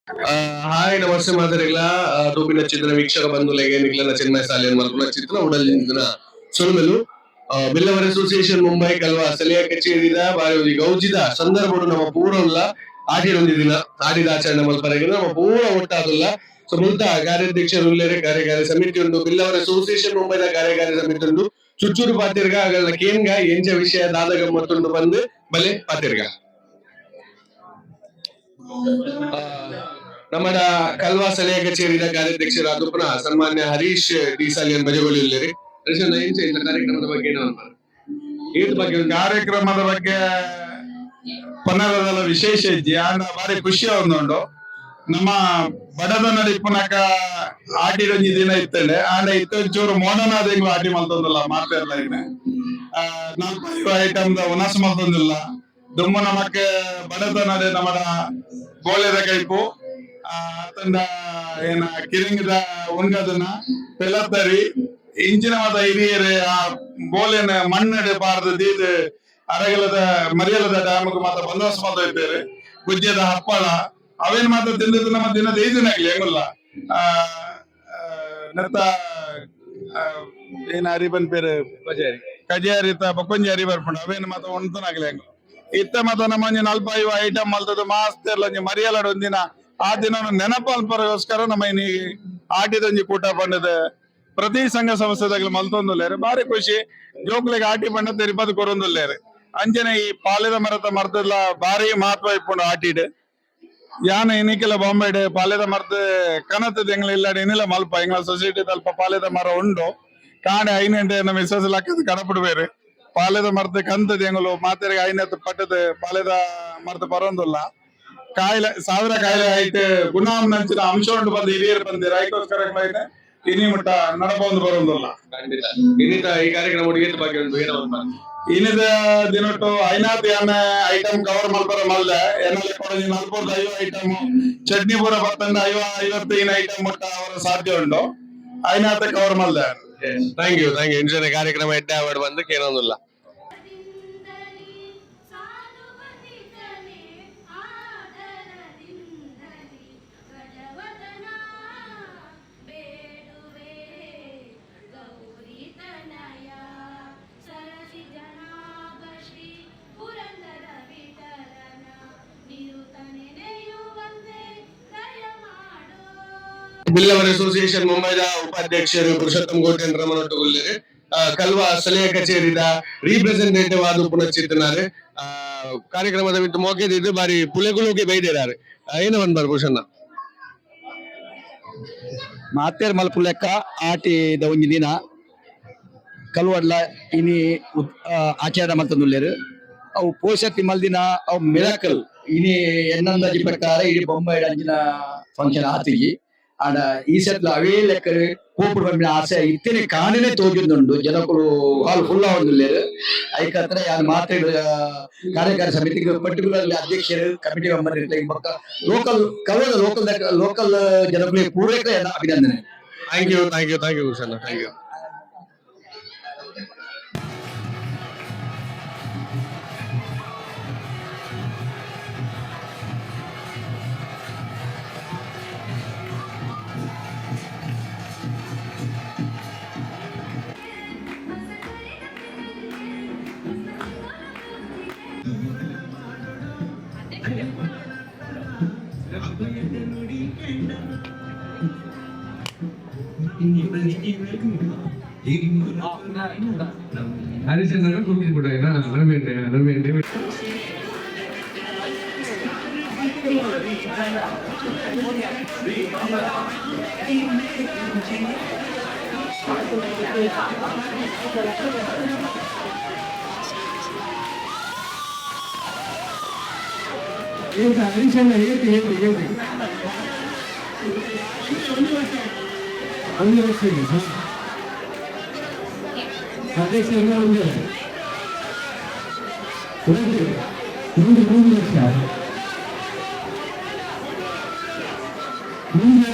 Hi, namaste ಮಾತರಿಗ್ಲ. ತೂಪಿನ ಚಿತ್ರ ವೀಕ್ಷಕ ಬಂಧುಲೆಗೆ ನಿಕ್ಲೆನ ಚಿನ್ಮಯ ಸಾಲಿಯನ್ ಮಲ್ಪುನ ಚಿತ್ರ ಉಡಲ್ ಸೊಲ್ಮೆಲು. ಬಿಲ್ಲವರ್ ಅಸೋಸಿಯೇಷನ್ ಮುಂಬೈ ಕಲ್ವ ಸಲಿಯ ಕಚೇರಿದ ಬಾರಿ ಒಂಜಿ ಗೌಜಿದ ಸಂದರ್ಭಡು ನಮ್ಮ ಪೂರ ಉಲ್ಲ. ಆಟಿಡೊಂಜಿ ದಿನ, ಆಟಿದ ಆಚರಣೆ ಮಲ್ಪರೆಗೆ ನಮ್ಮ ಪೂರ ಒಟ್ಟಾದುಲ್ಲ. ಸೊ ಮುಲ್ತ ಕಾರ್ಯಾಧ್ಯಕ್ಷರು ಉಲ್ಲೇರೆ, ಕಾರ್ಯಕಾರಿ ಸಮಿತಿ ಉಂಡು, ಬಿಲ್ಲವರ್ ಅಸೋಸಿಯೇಷನ್ ಮುಂಬೈದ ಕಾರ್ಯಕಾರಿ ಸಮಿತಿ ಉಂಡು. ಚುಚ್ಚೂರು ಪಾತಿರ್ಗ ಅಗಲ್ನ ಕೇನ್ಗ ಎಂಚ ವಿಷಯ ದಾದ ಗಮ್ಮತ್ತುಂಡು ಬಂದು ಬಲೆ ಪಾತಿರ್ಗ. ನಮ್ಮಡ ಕಲ್ವಾ ಸಲಹೆ ಕಚೇರಿದ ಕಾರ್ಯಾಧ್ಯಕ್ಷರಾದ ಪುನಃ ಸನ್ಮಾನ್ಯ ಹರೀಶ್ ಡಿ ಸಾಲಿಯನ್ ಬಜಗೋಳಿ ಉಲ್ಲೇರಿ. ಹರೀಶ್ ಅಣ್ಣ, ಎಂಚ ಇಂತ ಕಾರ್ಯಕ್ರಮದ ಬಗ್ಗೆ ಏನೋ ಅನ್ಪಾರ? ಏತ್ ಬಗ್ಗೆ ಉಂಟು? ಕಾರ್ಯಕ್ರಮದ ಬಗ್ಗೆ ಪನ್ನರದಲ್ಲ ವಿಶೇಷ ಇಜ್ಜಿ, ಆಂಡ ಬಾರಿ ಖುಷಿ ಉಂಡು. ನಮ್ಮ ಬಡದನಡಿ ಇಪ್ಪುನಕ ಆಟಿಡೊಂಜಿ ದಿನ ಇತ್ತಂಡೆ. ಆಂಡ ಇತ್ತೊಂಚೂರು ಮೋಡನಾದ ಎಂಗ್ಲು ಆಟಿ ಮಲ್ತೊಂದಿಲ್ಲ ಮಾತೆರ್ಲ. ಇನ್ನು ನಾಲ್ಕು ಐವ ಐಟಮ್ ದ ಉನಸ್ ಮಲ್ತೊಂದಿಲ್ಲ. ದುಮ್ಮು ನಮಕ್ ಬಡತನಡೆ ನಮಡ ಗೋಳೆದ ಕೈಪು ಅತ್ತಂಡ ಏನ ಕಿರಿಂಗಿದ ಉಣ್ಗದನ ಪೆಲತ್ತರಿ ಇಂಚಿನ ಮಾತ ಹಿರಿಯರು ಆ ಬೋಲೆನ ಮಣ್ಣಡೆ ಪಾರ್ದು ದೀದ್ ಅರಗಲದ ಮರಿಯಲದ ಡ್ಯಾಮ್ಗೆ ಮಾತ ಬಂದೋಬಸ್ತ್ ಮಲ್ತ ಇತ್ತೇರು. ಗುಜ್ಜೆದ ಹಪ್ಪಳ ಅವೇನ್ ಮಾತ ತಿಂದದ್ದು ನಮ್ಮ ದಿನ ದೈದಿನಾಗ್ಲಿ ಹೆಂಗುಲ್ಲ. ಆ ಆ, ನೆತ್ತ ಏನ ಅರಿ ಪನ್ಪೇರು, ಕಜಾರಿತ ಬೊಕ್ಕೊಂಜಿ ಅರಿ ಬರ್ಪುಂಡು, ಅವೇನು ಮಾತ ಉಂತನಾಗ್ಲಿ ಹೆಂಗು. ಇತ್ತ ಮಾತ ನಮ್ಮ ಒಂಜಿ ನಲ್ಪ ಐವ ಐಟಮ್ ಮಲ್ತದ್ದು ಮಾಸ್ತ್ ಇರ್ಲ ಒಂಜಿ ಮರಿಯಲಡ್ ಒಂದಿನ ಆ ದಿನ ನೆನಪು ಅಲ್ಪರಗೋಸ್ಕರ ನಮ್ಮ ಇನಿ ಆಟಿದೊಂಜಿ ಕೂಟ ಪಂಡದ ಪ್ರತಿ ಸಂಘ ಸಂಸ್ಥೆದಾಗ್ಲಿ ಮಲ್ತೊಂದುಲ್ಲೇರು. ಬಾರಿ ಖುಷಿ. ಜೋಕ್ಲೆಗ್ ಆಟಿ ಪಂಡ ತೆರಿಪದ್ ಕೊರೊಂದುಲ್ಲೇರು. ಅಂಚನೆ ಈ ಪಾಲೆದ ಮರತ ಮರ್ತದ ಬಾರಿ ಮಹತ್ವ ಇಪ್ಪುಂಡು ಆಟಿಡ್. ಯಾನ್ ಇನಿಕೆಲ ಬಾಂಬೆಡ್ ಪಾಲೆದ ಮರ್ದ್ ಕನತದ ಎಂಗ್ಲ ಇಲ್ಲಡ್ ಇನಿಲ ಮಲ್ಪ ಎಂಗ್ಲ ಸೊಸೈಟಿ ಅಲ್ಪ ಪಾಲೆದ ಮರ ಉಂಡು. ಕಾಂಡೆ ಐನೆಂಟೆ ನಮ್ಮ ಮಿಸಸ್ ಲಕ್ಕದ ಕಡಪುಡುವೇರು. ಪಾಲೆದ ಮರ್ದ್ ಕಂತದ ಎಂಗುಲು ಮಾತೆರಿಗೆ ಐನತ್ ಪಟ್ಟದ ಪಾಲೆದ ಮರ್ದ್ ಬರೋಂದುಲ್ಲ. ಕಾಯಿಲೆ, ಸಾವಿರ ಕಾಯಿಲೆ ಆಯ್ತು ಗುಣಾಮ್ ನಂಚಿನ ಅಂಶ ಉಂಟು ಬಂದು ಹಿರಿಯರು ಬಂದಿರ. ಐಕೋಸ್ಕರ ಇನಿ ಮುಟ್ಟ ನಡಪೊಂದು ಬರೋಂದುಲ್ಲ. ಖಂಡಿತ. ಇನ್ನಿತ ಈ ಕಾರ್ಯಕ್ರಮ ಏತ್ ಬಗ್ಗೆ ಉಂಟು, ಏನೋ ಅನ್ಪಾರ? ಇನ್ನಿದ ದಿನೊಟ್ಟು ಐನಾತ್ ಯಾನ ಐಟಮ್ ಕವರ್ ಮಲ್ಪರ ಮಲ್ದೆ. ಎನ್ನಲೆ ಕೊಡೊಂಜಿ 40 50 ಐಟಮ್, ಚಟ್ನಿ ಪೂರ ಬತ್ತಂಡ 50 55 ಐಟಮ್ ಮುಟ್ಟ ಅವರ ಸಾಧ್ಯ ಉಂಟು. ಐನಾತ cover ಮಲ್ದೆ. Thank you, thank you. ಇಂಚಿನ ಕಾರ್ಯಕ್ರಮ ಎಡ್ಡೆ ಆವಡ್ ಬಂದು ಕೇನೊಂದುಲ್ಲ. ಸಾಧುಪತಿತನೆ ಆದರದಿಂದಲಿ ಗಜವದನ ಬೇಡುವೆ ಗೌರಿ ತನಯ ಸರಸಿ ಜನಾಭ ಶ್ರೀ ಪುರಂದರ ವಿಠಲನ ನಿರುತ ನೆನೆಯುವಂತೆ ದಯ ಮಾಡೋ. ಬಿಲ್ಲವರ್ ಅಸೋಸಿಯೇಷನ್ ಮುಂಬೈದ ಉಪಾಧ್ಯಕ್ಷರು ಪುರುಷೋತ್ತಮ್ ಕೋಟ್ಯಾನ್ ರಮನೊಟ್ಟುಗುಲ್ಲೇರು. ಕಲ್ವಾ ಸಲಹೆ ಕಚೇರಿದ ರೀಪ್ರೆಸೆಂಟೇಟಿವ್ ಆದ ಪುನಶ್ಚಿತ್ತನಾರು ಕಾರ್ಯಕ್ರಮದ ಮಿತ್ತು ಮೋಕೆದಿದ್ದು ಬಾರಿ ಪುಲೆಗುಲುಗೆ ಬೈದಿದ್ದಾರೆ. ಏನು ಬಂದ್ಬಾರ ಭೂಷಣ? ಮಾತೇರ್ ಮಲ್ಪುಲೆಕ್ಕ ಆಟಿದ ಒಂಜಿ ದಿನ ಕಲ್ವಡ್ಲ ಇನಿ ಆಚರಣೆ ಮಲ್ತೊಂದುಲ್ಲೆರ್. ಅವು ಪೋಷತಿ ಮಲ್ದಿನ ಅವು ಮಿರಾಕಲ್. ಇನಿ ಎನ್ನಂದಾಜಿ ಪ್ರಕಾರ ಇಡೀ ಬೊಂಬೈಡ್ ಅಂಚಿನ ಫಂಕ್ಷನ್ ಆತಿಜಿ. ಆಂಡ ಈ ಸತ್ಲ ಅವೇ ಲೆಕ್ಕ ಪೋಪುಡು ಪನ್ಪಿನ ಆಸೆ ಇತ್ತನೆ ಕಾಣನೆ ತೋಜೊಂದುಂಡು. ಜನಕುಲು ಹಾಲ್ ಫುಲ್ ಆವೊಂದುಲ್ಲೆರ್. ಐಕತ್ರ ಯಾನ್ ಮಾತ್ರ ಕಾರ್ಯಕಾರಿ ಸಮಿತಿಗ್, ಪರ್ಟಿಕ್ಯುಲರ್ಲಿ ಅಧ್ಯಕ್ಷರು, ಕಮಿಟಿ ಮೆಂಬರ್ ಬೊಕ್ಕ ಲೋಕಲ್ ಕಲ್ವದ ಲೋಕಲ್ ಲೋಕಲ್ ಜನಕುಲೆಗ್ ಪೂರೈಕೆ ಅಭಿನಂದನೆ. Thank you, thank you, thank you Bhushan, thank you. Harishchandra ಕುರುಕುಡ Ramendra Ramendra. Harishchandra ಏತಿ ಏತಿ ಏತಿ ಒಂದು ವರ್ಷ ಇದೆ. ಅಧ್ಯಕ್ಷ ಒಂದು ಒಂದು ಒಂದು 3 ವರ್ಷ ಮುಂದೆ.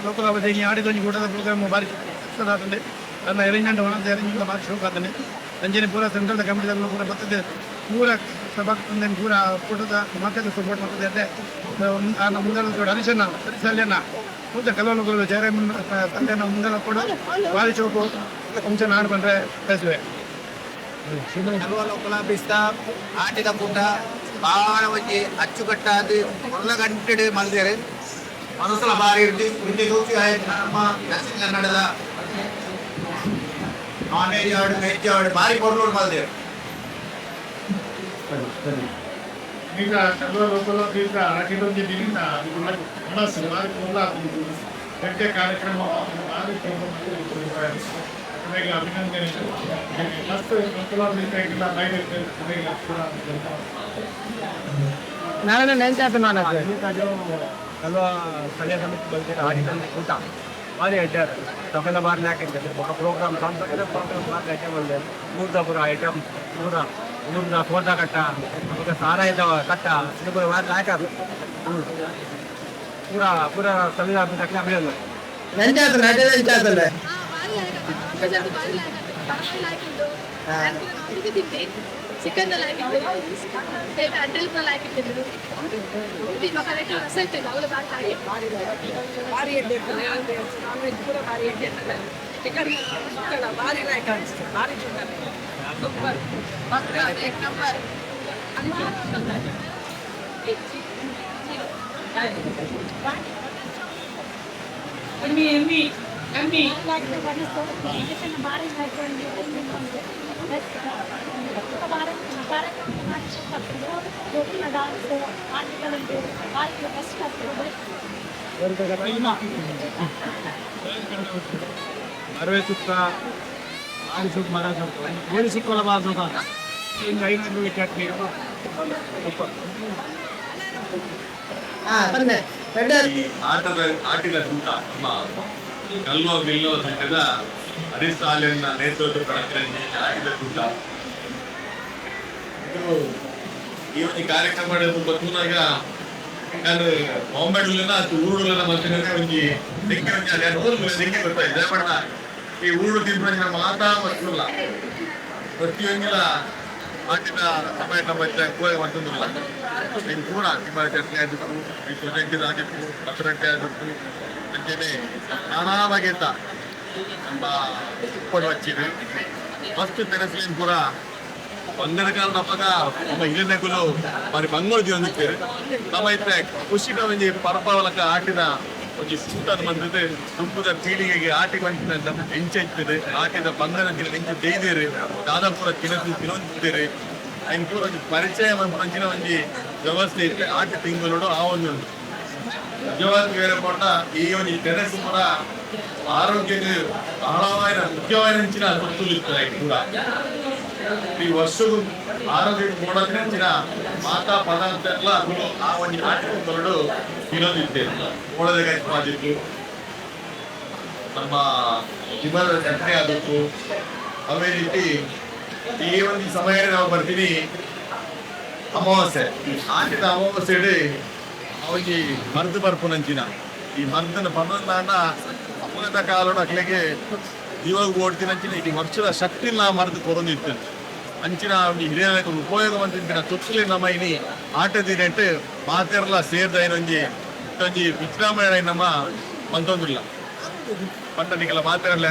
ಲೋಕಲ್ ಅವಧಿ ಆಡಿದೊಂಜಿ ಕೂಟದ ಪ್ರೋಗ್ರಾಮ್ ಬಾರಿ ಆತಂಡೆ. ಅದನ್ನ ಅರೇಂಜ್ಮೆಂಟ್ ಒಣದ ಅರೇಂಜ್ಮೆಂಟ್ ಬಾರಿ ಶೋಕ್ ಆತಂಡೆ. ಅಂಚನೆ ಪೂರ ಸೆಂಟ್ರಲ್ ಕಮಿಟಿ ಪೂರ ಬರ್ತದೆ. ಪೂರ ಸಭಾ ಪೂರ ಕೂಟದ ಮಾತಾದ ಸಪೋರ್ಟ್ ಮಾಡ್ತದೆ. ಅದೇ ಮುಂದೆ ಹರಿಶಣ್ಣ ಹರಿಸಲ್ಯನ ಮುಂದೆ ಕಲವಲು ಜಯರಾಮನ್ ತಂದೆನ ಮುಂದೆಲ್ಲ ಕೂಡ ಬಾರಿ ಚೌಕು ಮುಂಚೆ ನಾನು ಬಂದ್ರೆ ಕಳಿಸುವೆ. ಕಲ್ವ ಲೋಕಲ ಬಿಸ್ತ ಆಟಿದ ಕೂಟ ಬಾಳ ಒಂಜಿ ಅಚ್ಚುಕಟ್ಟಾದ್ ಒರ್ಲ ಗಂಟೆಡ್ ಮಲ್ದೆರ್. ಮನಸ್ಸುಲ ಬಾರಿ ಇರ್ದಿ ಇಂಡಿ ತೂಪಿ ಆಯ್ತು. ನಮ್ಮ ದಕ್ಷಿಣ ಕನ್ನಡದ ನಾನ್ ವೆಜ್ ಆಡು ವೆಜ್ ಆಡು ಬಾರಿ ಪೊರ್ಲುಡ್ ಮಲ್ದೆರ್. ಈಗ ಕಲ್ವ ಲೋಕಲ ಬೀಸ ಆಟಿದೊಂಜಿ ದಿನ ಮನಸ್ಸು ಬಾರಿ ಪೊರ್ಲ ಆತುಂಡು. ಎಡ್ಡೆ ಕಾರ್ಯಕ್ರಮ ಬಾರಿ ಪೊರ್ಲು. ಅಭಿನಂದನೆ. ಮಸ್ತ್ ಲೋಕಲ ಬೀಸ ಇಲ್ಲ ಬೈರೆ ಪೂರ. ನಾನು ನೆನ್ಸಾತು ನಾನು. ಕಲ್ವ ಸ್ಥಳೀಯ ಸಮಿತಿ ಬಂದಿರೋ ಆಡಿದ ಕೂಟ ಭಾರಿ ಅಡ್ಡ ಸಕಲ ಬಾರಿ ಹಾಕಿದ್ದಾರೆ. ఒక ಪ್ರೋಗ್ರಾಮ್ ಸಕಲ ಪ್ರೋಗ್ರಾಮ್ ಬಾರಿ ಐಟಮ್ ಬಂದೆ. ನೂರ್ದ ಪೂರ ಐಟಮ್, ನೂರ ನೂರ್ದ ಸೋದ ಕಟ್ಟ, ಬೊಕ ಸಾರಾಯದ ಕಟ್ಟ, ಇದು ಪೂರ ಬಾರಿ ಲಾಯ್ಕ್. ಪೂರ ಪೂರ ಸ್ಥಳೀಯ ಸಕಲ ಅಭಿನಂದನೆ. ನೆಂಚಾತಂಡೆ ಅಡ್ಡೆ ನೆಂಚಾತಂಡೆ. ಚಿಕನ್ ಹಾಕಿದ್ದು, ಭಾರಿ ಎಡ್ಡೆ ಇರ್ತದೆ. ನಾನ್ ವೆಜ್ ಪೂರ ಭಾರಿ ಎಡ್ಡೆ ಇರ್ತದೆ. ಚಿಕನ್ ಭಾರಿ ಲೈಕ್ ಅನಿಸ್ತದೆ. ಭಾರಿ ಸೂಪರ್, ಏಕ್ ನಂಬರ್. ಎಮ್ಮಿ ಎಮ್ಮಿ ಎಮ್ಮಿ. ಭಾರಿ ಡಾನ್ಸ್ ಭಾರಿ ಬೆಸ್ಟ್ ಆಗ್ತದೆ. ಅರವೆ ಸುಕ್ಕ, ಆರು ಸುಕ್ಕ, ಮರ ಸುಕ್ಕ, ಕೋಳಿ ಸುಕ್ಕಲ ಬಾರ ಸುಕ್ಕ, ಇನ್ನು 500 ಚಟ್ನಿ, ಸೂಪರ್. ಈ ಆಟದ ಆಟಿದ ಕೂಟ ನಮ್ಮ ಕಲ್ವ ಬಿಲ್ಲೋ ಸಂಘದ ಹರಿಸಾಲಿನ ನೇತೃತ್ವ ಆಟಿದ ಕೂಟ ಇದು. ಈ ಒಂದು ಕಾರ್ಯಕ್ರಮ ತೂನಾಗ ನಾನು ಬಾಂಬೆಡ್ಲನ ಅಥವಾ ಊರುಲನ ಮನುಷ್ಯನೇ ಒಂಜಿ ದಿಕ್ಕೆ ಒಂಜಿ ನಾನು ಊರು ದಿಕ್ಕೆ ಗೊತ್ತಾಯ್ತು ಬಣ್ಣ. ಈ ಊರು ತಿಂದ್ರೆ ಮಾತಾ ವಸ್ತುಲ್ಲ ಪ್ರತಿಯೊಂದಿಲ್ಲ. ಆಟಿನ ಸಮಯ ನಮ್ಮ ಕೂಗ ಮತ್ತೊಂದಿಲ್ಲ. ಇನ್ನು ಪೂರ ತಿಮ್ಮರ ಚಟ್ನಿ ಆಗಿತ್ತು, ಈ ಸೊಜಂಕಿದ ಆಗಿತ್ತು, ಬಸರಟ್ಟೆ ಆಗಿತ್ತು, ಅಂಚೆನೆ ನಾನಾ ಬಗೆತ ನಮ್ಮ ಉಪ್ಪಡು ವಚ್ಚಿದೆ. ಫಸ್ಟ್ ತೆನಸ್ಲಿನ್ ಪೂರ ಬಂಗದ ಕಾಲದ ಅಪ್ಪಗ ನಮ್ಮ ಹಿರಿಯನಕುಲು ಬಾರಿ ಬಂಗೋಳು ಜೀವನ. ನಮ್ಮ ಇತ್ತೆ ಖುಷಿದ ಒಂಜಿ ಪರಪಾವಲಕ ಆಟಿನ ಒಂಜಿ ಸೂಟನ್ ಬಂದದ್ದು. ದುಂಬುದ ಪೀಳಿಗೆಗೆ ಆಟಿ ಬಂದ ಎಂಚ ಇರ್ತದೆ, ಆಟಿದ ಬಂಗನ ಎಂಚ ದೇಯ್ದೇರು, ದಾದಾಪುರ ತಿನಸು ತಿನೊಂದಿದ್ದೇರು, ಐನ್ ಪೂರ ಒಂಜಿ ಪರಿಚಯ ಮಂಚಿನ ಒಂಜಿ ವ್ಯವಸ್ಥೆ ಇತ್ತೆ. ಆಟಿ ತಿಂಗಳು ಆ ಒಂದು ಉಂಟು. ನಿಜವಾದ ಬೇರೆ ಪೋಟ ಈ ಒಂಜಿ ತೆನಸು ಪೂರ ಆರೋಗ್ಯಕ್ಕೆ ಬಹಳವಾದ ಮುಖ್ಯವಾದ ಹೆಂಚಿನ ಸೊತ್ತುಲು ಇರ್ತದೆ ಪೂರ. ಈ ವರ್ಷಗೂ ಆರೋಗ್ಯಕ್ಕೆ ಬೋಡಾತಿನ ಮಾತಾ ಪದಾರ್ಥ ಎಲ್ಲ ಅಗುಲು ಆ ಒಂಜಿ ಆಟಿ ತಿಂಗಳು ತಿನ್ನೋದಿತ್ತೆ. ಓಳದ ಮಾಡಿದ್ದು, ನಮ್ಮ ಜಿಮದ ಚಟ್ನಿ ಆದದ್ದು. ಅದೇ ರೀತಿ ಈ ಒಂದು ಸಮಯ ನಾವು ಬರ್ತೀನಿ ಅಮಾವಾಸ್ಯೆ, ಆಟಿದ ಅಮಾವಾಸ್ಯೆ ಅವಿಗೆ ಮರ್ದು ಬರ್ಪುನಂಚಿನ. ಈ ಮರ್ದನ ಪನ್ನೊಂದಾಂಡ ಅಪ್ಪಗದ ಕಾಲೋಡು ಅಕ್ಲೆಗೆ ಇವಾಗ ಓಡ್ತಿನಂಚಿನ ಈ ವರ್ಷದ ಶಕ್ತಿ ನಾ ಮರ್ದು ಕೊರೊಂದಿತ್ತು. ಅಂಚಿನ ಒಂಜಿ ಹಿರಿಯರ ಉಪಯೋಗ ಮಂತಿನ ತುತ್ತಲಿ ನಮ್ಮ ಇನಿ ಆಟ ದಿನಟ್ ಮಾತೆರ್ಲ ಸೇರ್ದ ಒಂಜಿ ಒಂಜಿ ವಿಶ್ರಾಮ ನಮ್ಮ ಮಂತೊಂದಿಲ್ಲ ಪಂಡ ನಿಕಲ ಮಾತೆರ್ಲ.